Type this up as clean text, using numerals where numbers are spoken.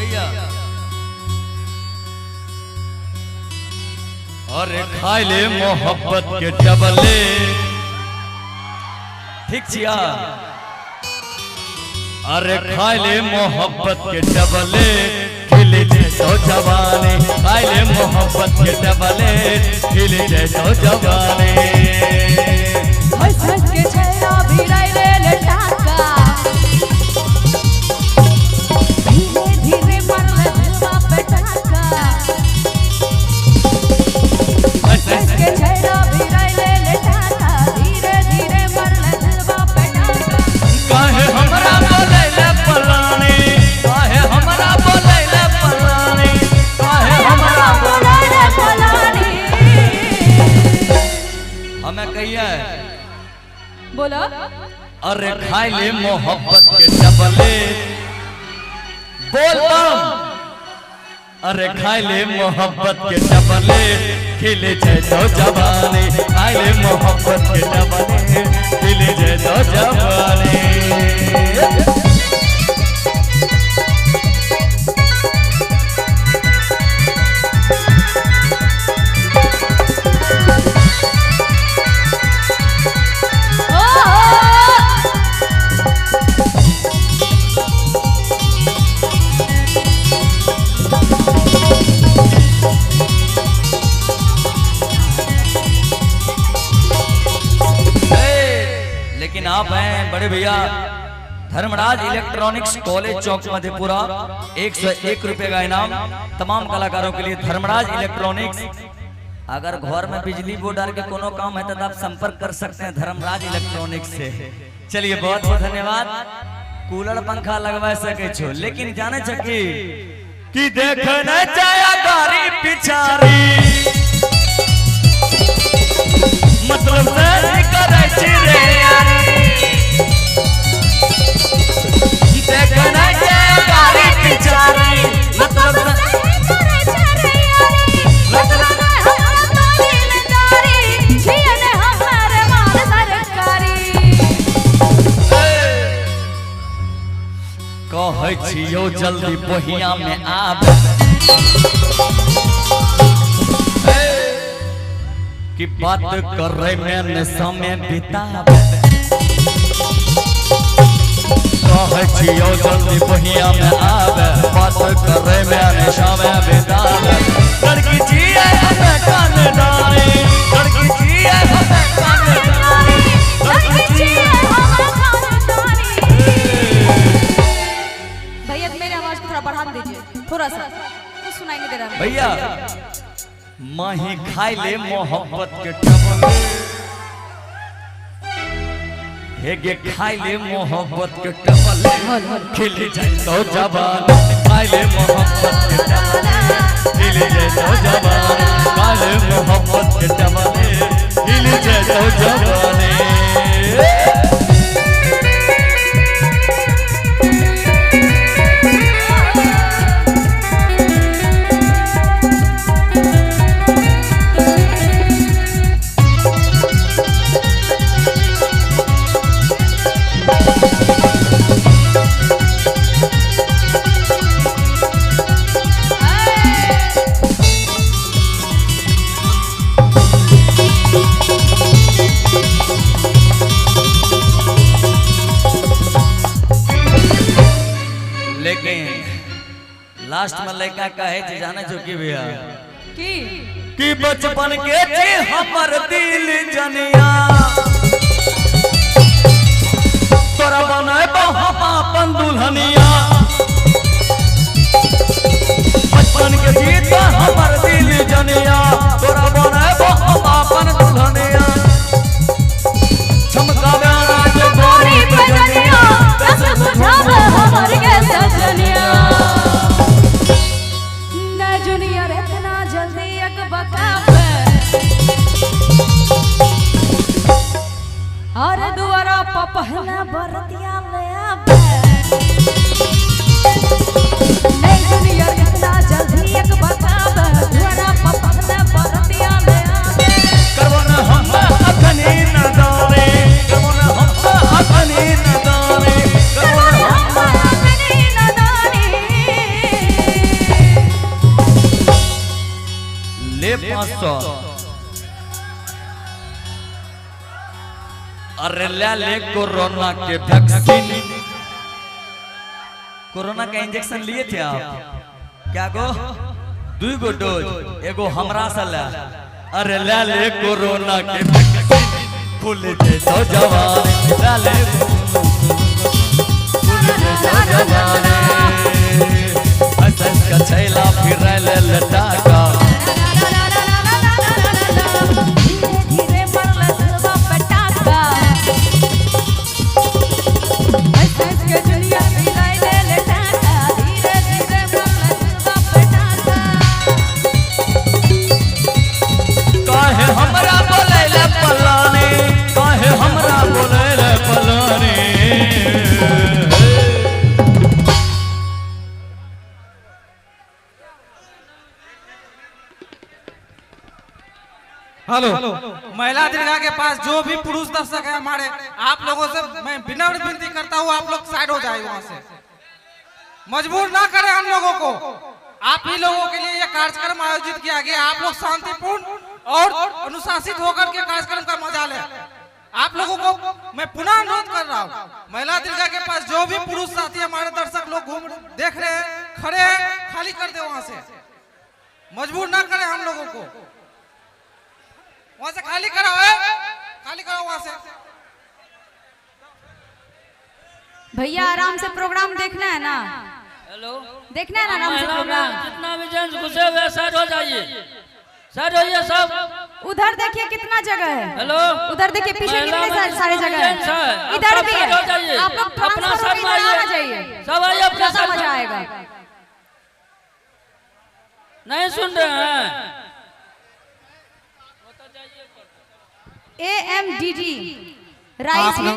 भैया अरे खाए ले मोहब्बत के डबले। ठीक छिया। अरे खाए ले मोहब्बत के डबले खिल जैसो जवानी, खाए ले मोहब्बत के डबले खिल जैसो जवानी। हंस हंस के छैरा भिड़ाई ले लटाका, धीरे धीरे मरले दिलवा पे टाका। हंस हंस के छैरा भिड़ाई ले लटाका, धीरे धीरे मरले दिलवा पे टाका। काहे हमरा बोले ले पलानी, काहे हमरा बोले ले पलानी, काहे हमरा बोले ले पलानी। हमें कहिए बोलो। अरे खाए ले मोहब्बत के डबले, बोल बम। अरे खाए ले मोहब्बत के डबले खिल जैसो जवानी, खाए ले मोहब्बत के डबले खिल जैसो जवानी। लेकिन आप हैं बड़े भैया धर्मराज इलेक्ट्रॉनिक्स कॉलेज चौक मधेपुरा, 101 रुपए का इनाम तमाम कलाकारों के लिए। धर्मराज इलेक्ट्रॉनिक्स, अगर घर में बिजली बोर्ड के कोनो काम है तो आप संपर्क कर सकते हैं धर्मराज इलेक्ट्रॉनिक्स से। चलिए बहुत बहुत धन्यवाद। कूलर पंखा लगवा सके छो, लेकिन जाने छकी कि देखना चाया गारी पिछारी, मतलब से करे छी रे यारी। देखना चाया गारी पिछारी, मतलब से करे छे यारी, मतलब हम तोरी लदारी, छियन हमार माल सरकारी। कहै छियौ जल्दी बहिया में आब, कि बात करे में समय बिताब। कहै छियौ जल्दी बहिया में आब, बात करे में समय बिताब। लड़की छियै हमें कानदानी, लड़की छियै हमें कानदानी, लड़की छियै हमें कानदानी। भैया मेरी आवाज को थोड़ा बढ़ा दीजिए, थोड़ा सा कुछ सुनाई नहीं दे रहा। भैया माही खाए ले मोहब्बत के डबले, हेगे खाए ले मोहब्बत के डबले खिल जैसो जवान, खाए ले मोहब्बत के डबले खिल जैसो जवान, खाए ले मोहब्बत के डबले खिल जैसो जवान। लेकिन लास्ट में लड़का कहे छे जाने छो की भैया कि बचपन के छे हमर दिल जनिया, तोरा बनाएबो हम अपन दुल्हनिया। बचपन के छी तो हमर दिल जनिया, तोरा बनाएबो हम अपन दुल्हनिया। चमकावे राज गोरी बजनिया, रस बुझावे हमर के सजनिया। ना जूनियर इतना जल्दी अकबकावे, और दुआरा पर पहला बरतिया ले आवे। नहीं जूनियर इतना जल्दी अकबकावे, दुआरा पर पहला बरतिया ले आवे। करबो न हम अखनी न दाने, करबो न हम अखनी न दाने, करबो न हम अखनी न दाने। ले 500। अरे ले ले कोरोना के वैक्सीन। कोरोना का इंजेक्शन लिए थे आप क्या गो? दुई गो डोज, एगो हमरा से ले। अरे ले ले कोरोना के वैक्सीन, खुल दे तो जवान, ले ले खुल दे तो जवान। हंस का छैला फिर ले लटाका। धीरे धीरे मरल दिलवा पटाखा। हंस हंस के जूनियर फिराई ले ले टाका। धीरे धीरे मरल दिलवा पटाखा। काहे हमरा बोलैले पलाने, काहे हमरा बोलैले पलाने। हेलो, महिला दीर्घा के पास जो भी पुरुष दर्शक है हमारे, आप लोगों से मैं विनम्र विनती करता हूँ, आप लोग साइड हो जाए वहां से। मजबूर ना करें हम लोगों को। आप ही लोगों के लिए यह कार्यक्रम आयोजित किया गया। आप लोग शांतिपूर्ण और अनुशासित होकर के कार्यक्रम का मजा लें। आप लोगों को मैं पुनः अनुरोध कर रहा हूँ, महिला दीर्घा के पास जो भी पुरुष साथी हमारे दर्शक लोग घूम देख रहे हैं, खड़े हैं, खाली कर दे वहां से। मजबूर ना करें हम लोगों को। वहां से खाली कराओ, ए? खाली कराओ वहां से। भैया आराम से प्रोग्राम देखना है ना? हेलो, देखना है ना आराम से महिला में प्रोग्राम? जितना भी जेंट्स घुसे हुए साइड हो जाइए, साइड होइए सब। उधर देखिए कितना जगह है। हेलो, उधर देखिए पीछे महिला कितने में सारे जितना जगह भी जेंट्स है। है, आप इधर सब भी साइड हो है। जाइए। आप लोग अपना ट्रांसफर साइड होकर में इधर आना आइए। चाहिए, सब आइए अपना ज्यादा साइड मजा में। आएगा। नहीं सुन रहे हैं। AMDD rice.